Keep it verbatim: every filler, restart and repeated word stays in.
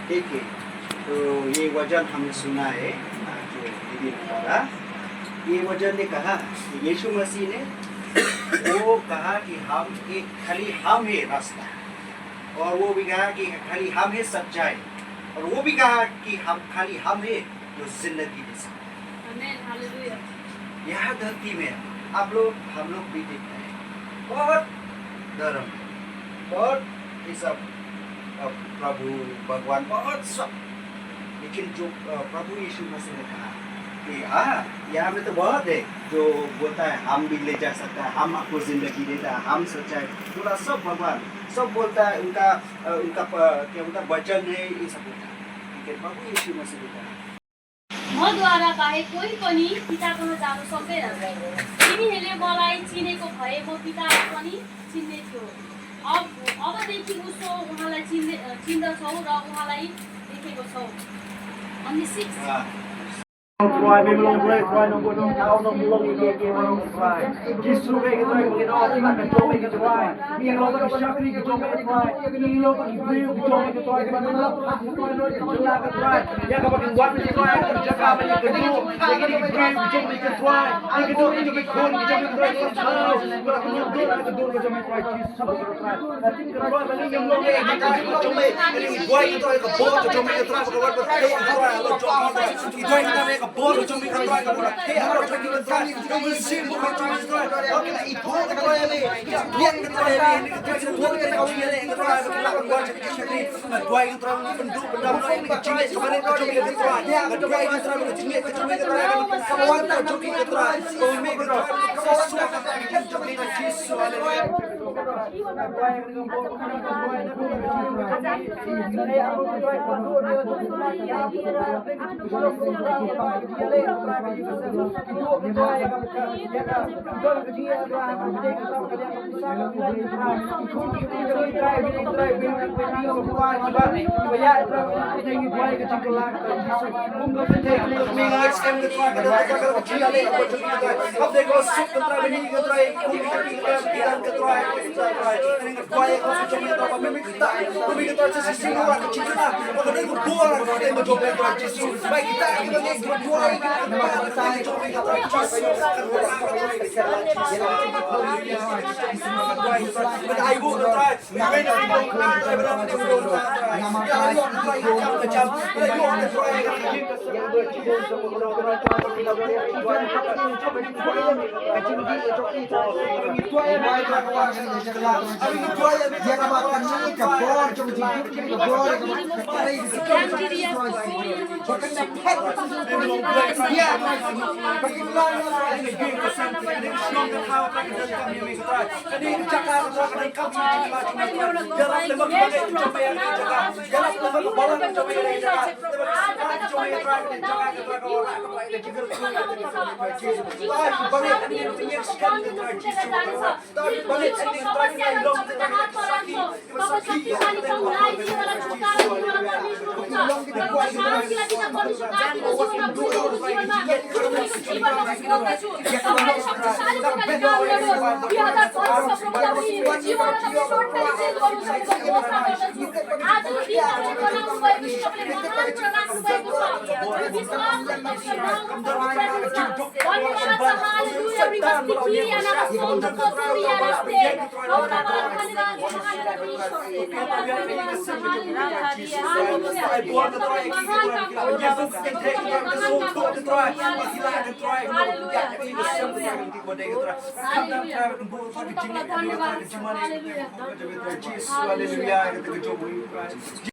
ठीक है, तो ये वचन हमने सुना है, आ, जो दीदी ने पढ़ा। ये वचन ने कहा कि यीशु मसीह ने वो कहा कि हम एक, खाली हम ही रास्ता, और वो भी कहा कि खाली हम ही सच्चाई, और वो भी कहा कि हम, खाली हम ही जो जिंदगी दे सकते हैं। आमीन, हालेलुया। यहाँ धरती में आप लोग, हम लोग भी देखते हैं, बहुत धर्म, बहुत ये सब, अ, प्रभु, भगवान, बहुत सब। लेकिन जो, अ, प्रभु यीशु मसीह ने कहा कि हाँ, यहाँ में तो बहुत है जो बोलता है, "हम भी ले जा सकता है, हम आपको जिंदगी देता है, हम सच्चाई।" पूरा सब भगवान, सब बोलता है, उनका, अ, उनका प-, क्या उनका वचन है, ये सब बोलता है। लेकिन प्रभु यीशु मसीह ने कहा, मद्वारा बाहेक कोही पनि पिता कहाँ जान सक्दैन। तिमीहरूले मलाई चिनेको भए म पितालाई पनि चिन्ने थियो। अब, अबदेखि उसो उहाँलाई चिन्ने, चिन्दछौ र उहाँलाई देखेको छौ। Only six.